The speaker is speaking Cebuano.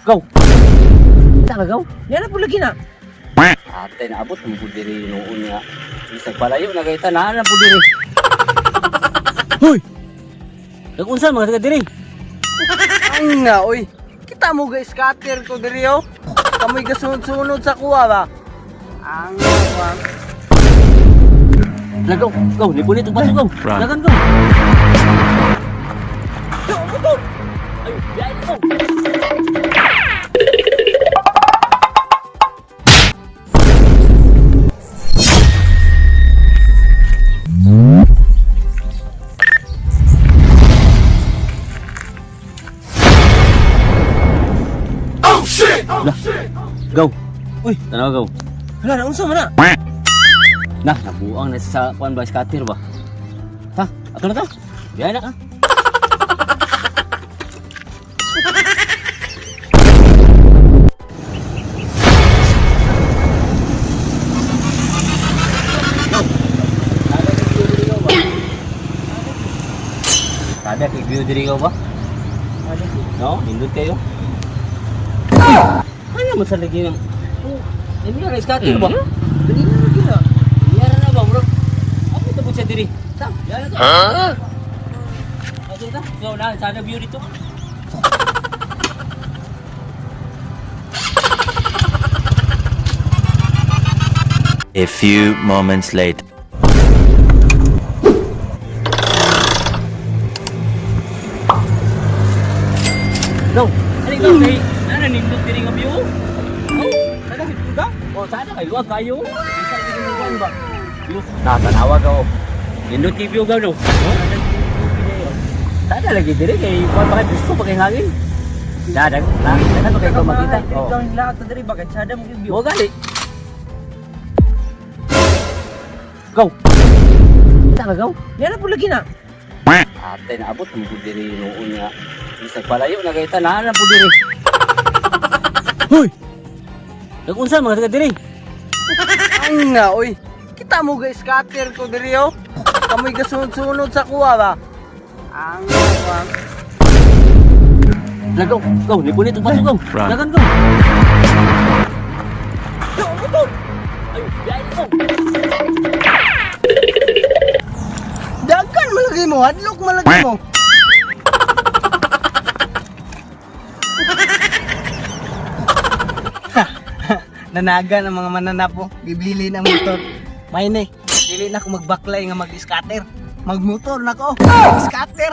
Go. Tara go. Yan na po lagi na. Ate, naabot mo po diri noon nga. Bisag palayo na kay tanan na po diri. Hoy! Nag-unsa mga taga diri? Ang nga, oy. Kita mo ga scatter ko diri oh. Kamoy gasunod-sunod sa kuha ba? Ang nga. Lagaw, go, lipunit og bato go. Run. Lagan go. Go, go. Ay, biyahe go. Oh shit! Oh shit! Go. Uy, tanaw go. Hala, naunsa man na? Nah, nabuang na sa kuan ba scatter ba? Ta, ato na ta. Biyahe na ka. Kada kay view diri ka ba? No, nindot kayo. Ano mo sa lagi ng Oh, ini nga scatter ba? Dali na lagi na. Yara na ba, bro? Ako ito po siya diri. Tam, yara to. Ha? Ato ta. Go na, sana view dito. A few moments later. Go. Ano ikaw kay? Nana nindot diri nga view. Oh, sana kay ka? Oh, sana kay luwag kayo. Isa diri mo kuan ba? View. Na tanawa ka oh. Nindot kay view ka no. Sana lagi diri kay kuan pa kay gusto pa kay hangin. Dadag, na, dadag pa kay ko makita. Oh. Oh. Ikaw yung lahat diri ba kay sada mo gyud. Mo gali. Go. Tara go. Yan na po lagi na. Ate, naabot mo po diri noon nga. Bisag palayo na kay tanan na po diri. Hoy! Nag-unsa mga taga diri? Ang nga, oy. Kita mo ga scatter ko diri oh. Kamoy gasunod-sunod sa kuha ba? Ang nga. Lagaw, go, lipunit og bato go. Run. Lagan go. Go, go, go. Ay, biyahe go. Dagkan malagi mo, hadlok malagi mo. Nanaga ng mga mananapo, bibili ng motor. May ni, dili na ako magbaklay nga mag-scatter. Magmotor na ko, scatter.